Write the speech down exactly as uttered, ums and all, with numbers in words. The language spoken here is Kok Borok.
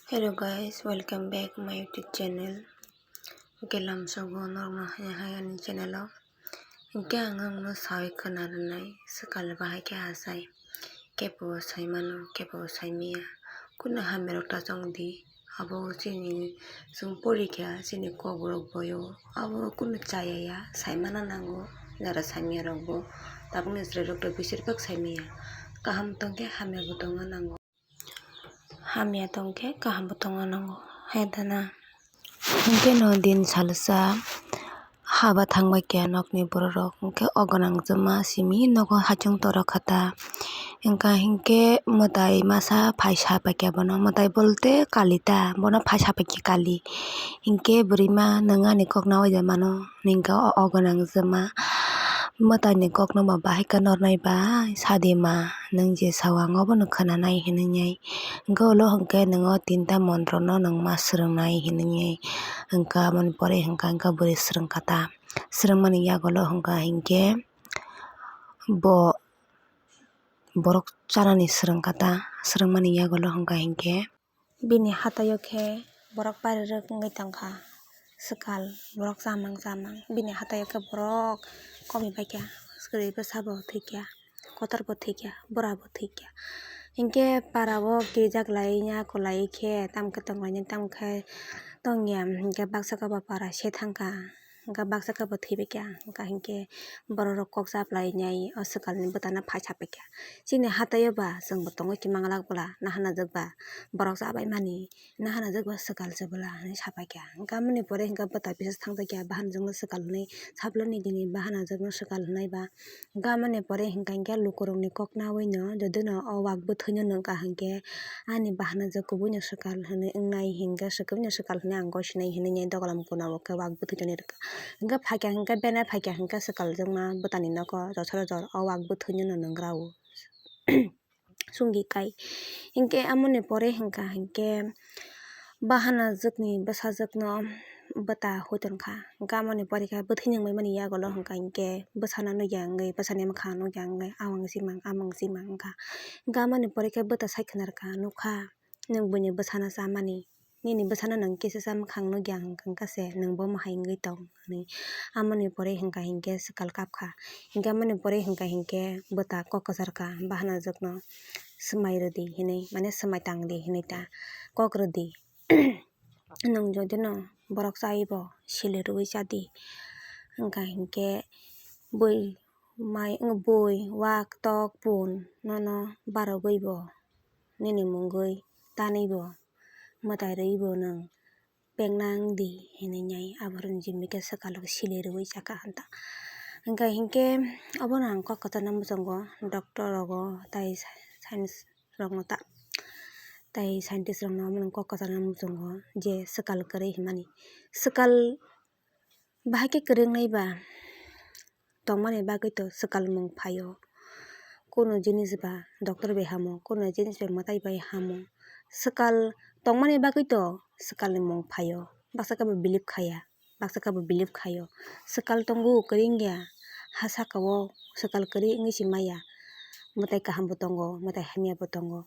Hello guys, welcome back my YouTube channel. Hwnkhe lamsogo norokno haya haya ni channel o. Hwnkhe ang nokno sawi khwna rwnai swkal bahai khe achai. Kebo sai mano, kebo sai maya. Kunu hamya rok ta chong di. Abo chini chwng porikha chini kok rok boyo. Abo kunu chaya ya, sai mana nango. Jara sai maya rok bo. Tabukni chwrai rok to besir bak sai maya. Kaham tongkhe hamya bo tongna nango. Hamya tongkhe kaham bo tongna nango. Hai dana. Hwnkhe no din salsa haba thangbai kha nokni borok rok. Hwnkhe o gwnang jwma simi nogo hachung toro kha ta. Wngkha hinkhe mwtai masa phai sapai kha bono. Mwtai bolte kali ta. Bono phai sapai kha kali. Hinkhe bwrwima nwng ani kok nawi de mano. Hwnkhe o gwnang jwma mwtaini kokno ma bahai khe nornai bai, sadi ma, nwng je sao ang obono khwnanai hinwi. Hwnkhe ulo hwnkhe nwng o tinta montrono nwng ma swrwngnai hinwi. Hwnkhe aboni pore hwnkha hwnkhe bwrwi swrwngkha ta. Swrwngmani yagulo hwnkha hinkhe bo borok chanani swrwngkha ta. Swrwngmani yagulo hwnkha hinkhe. Bini hataio khe borok parirwk wngwi tongkha swkal, borok chamang chamang. Bini hataio khe borok komi paikha, kwrwi bwsa bo thwikha, kotor bo thwikha, bura bo thwikha. Hinkhe para o kirijak lai ya kwlai khe, tamo khe tonglainai, tamo khe tongya, hinkhe baksa khe bo para se thangkha. Hwnkha baksa khe bo thwibaikha, hwnkha hinkhe borok rok kok chaplai nai o swkalni bwtano phai sapaikha. Chini hataio ba chwngbo tongwi khe manglak bwla, nahanajwk ba borok chabaimani, nahanajwk ba swkal se bwla hinwi sapaikha. Hwnkha aboni pore hwnkha bwta bisa thangjakya, bahanajwkno swkal hinwi saplani, bini bahanajwkno swkal hinwi ba. Hwnkha aboni pore hwnkha hinkhe lukurokni kok nawino, jodino o wak bwthwino nungkha hinkhe ani bahanajwk kubuino swkal hinwi wngnai hinkhe, swkal hinwi ang goi sinai hinwi dogalam kunao khe wak bwthwino nirwkha. Hinkhe phaikha hinkhe bene phaikha hinkhe swkaljakma bwtani nogo josoro jor o wak bwthwino nungrao. Chwngwi kai. Hinkhe amoni pore hwnkha hinkhe bahanajwkni bwsajwkno bwta hui tongkha. Hinkhe amoni pore khe bwthwino wngmani yagulo hwnkha hinkhe bwsano nukya wngwi, bwsani mwkhang nukya wngwi, "Awang simang, amang simang," wngkha. Hinkhe amoni pore khe bwta sai khwnarwkha, nukha, "Nwng buini bwsano chamani." Nini bwsano nwng kisa sa mwkhang nukya hwnkha se nwng bo mohai wngwi tong hinwi. Amoni pore hwnkha hinkhe swkal kapkha. Hinkhe amoni pore hwnkha hinkhe bwta kok kwcharkha bahanajwkno, "Swmai rwdi," hinwi, mane, "Swmai tangdi," hinwi ta kok rwdi. "Nwng jodino borok chaibo sili rwui chadi," hwnkha hinkhe bui mai, bui, wak, tok, pun nono barogwibo nini mungwi tanwibo mwtai rwibo nwng pengna wngdi hinwi nai aborok jimikhe swkalo sili rwui chakha hanta. Hwnkha hinkhe obono ang kok kwchangno muchungo, doctor rogo tai science rokno ta, tai scientist rokno omono kok kwchangno muchungo je swkal kwrwi hinmani. Swkal bahai khe kwrwi wngnai ba tongmani bagwi to swkal mung phaio. Kunu jinis ba doctor bai hamo, kunu jinis bai mwtai bai hamo. Swkal tongmani bagwi to swkalni mung phaio. Baksa khe bo believe khaiya, baksa khe bo believe khaio. Swkal tongo kwrwi wngya, ha saka o swkal kwrwi wngwi se maya. Mwtai kaham bo tongo, mwtai hamya bo tongo.